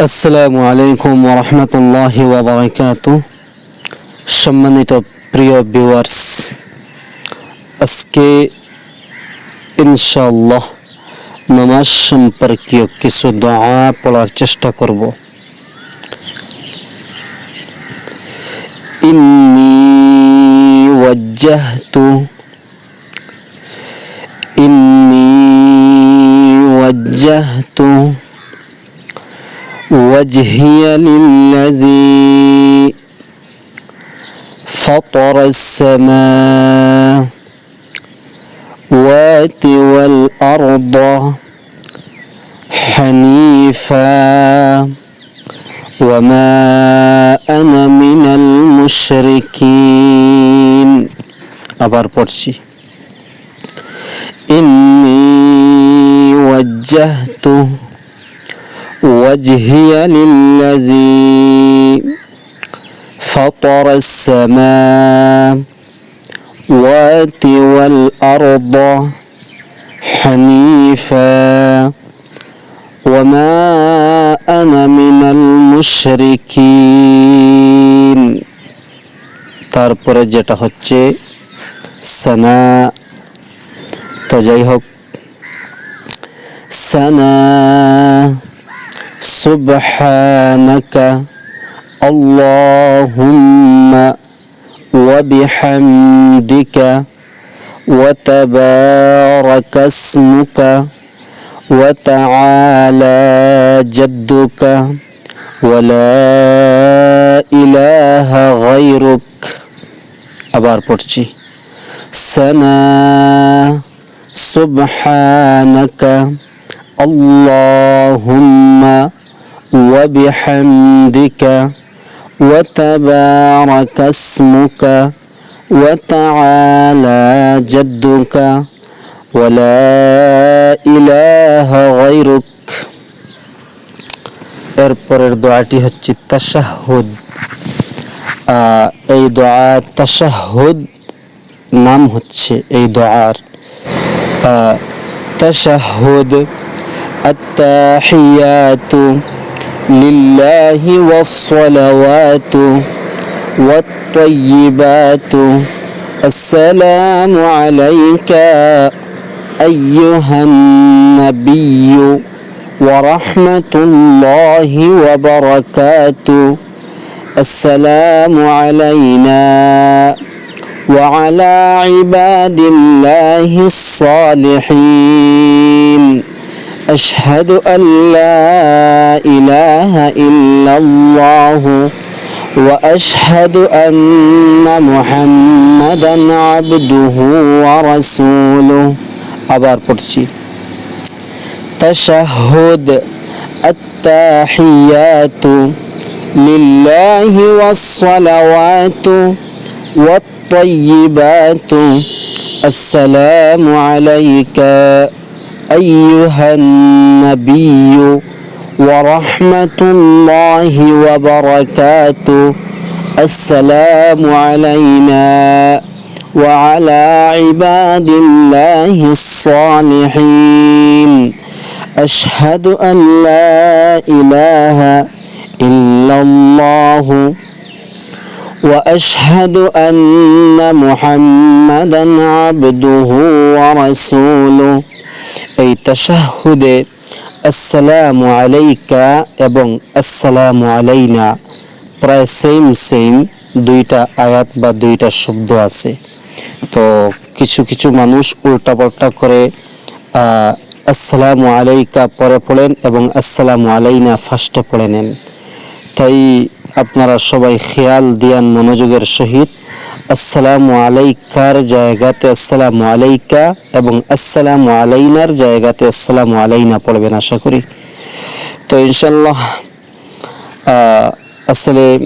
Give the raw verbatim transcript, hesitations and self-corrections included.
আসসালামু আলাইকুম ওয়া রাহমাতুল্লাহি ওয়া বারাকাতুহু। সম্মানিত প্রিয় ভিউয়ার্স, আজকে ইনশাআল্লাহ নামাজ সম্পর্কীয় কিছু দোয়া পড়ার চেষ্টা করব। إني وجهت إني وجهت وجهي للذي فطر السماوات والأرض حنيفا وما أنا من المشركين. আবার পড়ছি। إني وجهت وجهي للذي فطر السماوات والأرض حنيفا وما أنا من المشركين. তারপরে যেটা হচ্ছে সানা। তো যাই হোক, সানা سبحانك اللهم وبحمدك وتبارك اسمك وتعالى جدك ولا إله غيرك. আবার পড়ছি। সানা سبحانك اللهم وبحمدك وتبارك اسمك وتعالى جدك ولا إله غيرك. এরপরের দোয়াটি হচ্ছে তাশাহুদ। আহ, এই দোয়া তাশাহুদ নাম হচ্ছে এই দোয়ার, আহ, তাশাহুদ। التحيات لله والصلوات والطيبات. السلام عليك أيها النبي ورحمة الله وبركاته. السلام علينا وعلى عباد الله الصالحين. أشهد أن لا إله إلا الله وأشهد أن محمدا عبده ورسوله. আবার পড়ছি। তাশাহুদ। التحيات لله والصلوات والطيبات. السلام عليك أيها النبي ورحمة الله وبركاته. السلام علينا وعلى عباد الله الصالحين. أشهد أن لا إله إلا الله وأشهد أن محمدا عبده ورسوله. এই তাশাহুদে আসসালামু আলাইকা এবং আসসালামু আলাইনা প্রায় সেম সেম দুইটা আয়াত বা দুইটা শব্দ আছে। তো কিছু কিছু মানুষ উল্টাপাল্টা করে, আহ, আসসালামু আলাইকা পরে পড়েন এবং আসসালামু আলাইনা ফার্স্টে পড়ে নেন। তাই আপনারা সবাই খেয়াল দিয়ান মনোযোগের সহিত আসসালামু আলাইকার জায়গাতে আসসালামু আলাইকা এবং আসসালামু আলাইনার জায়গাতে আসসালামু আলাইনা পড়বেন আশা করি। তো ইনশাল্লাহ, আহ, আসলে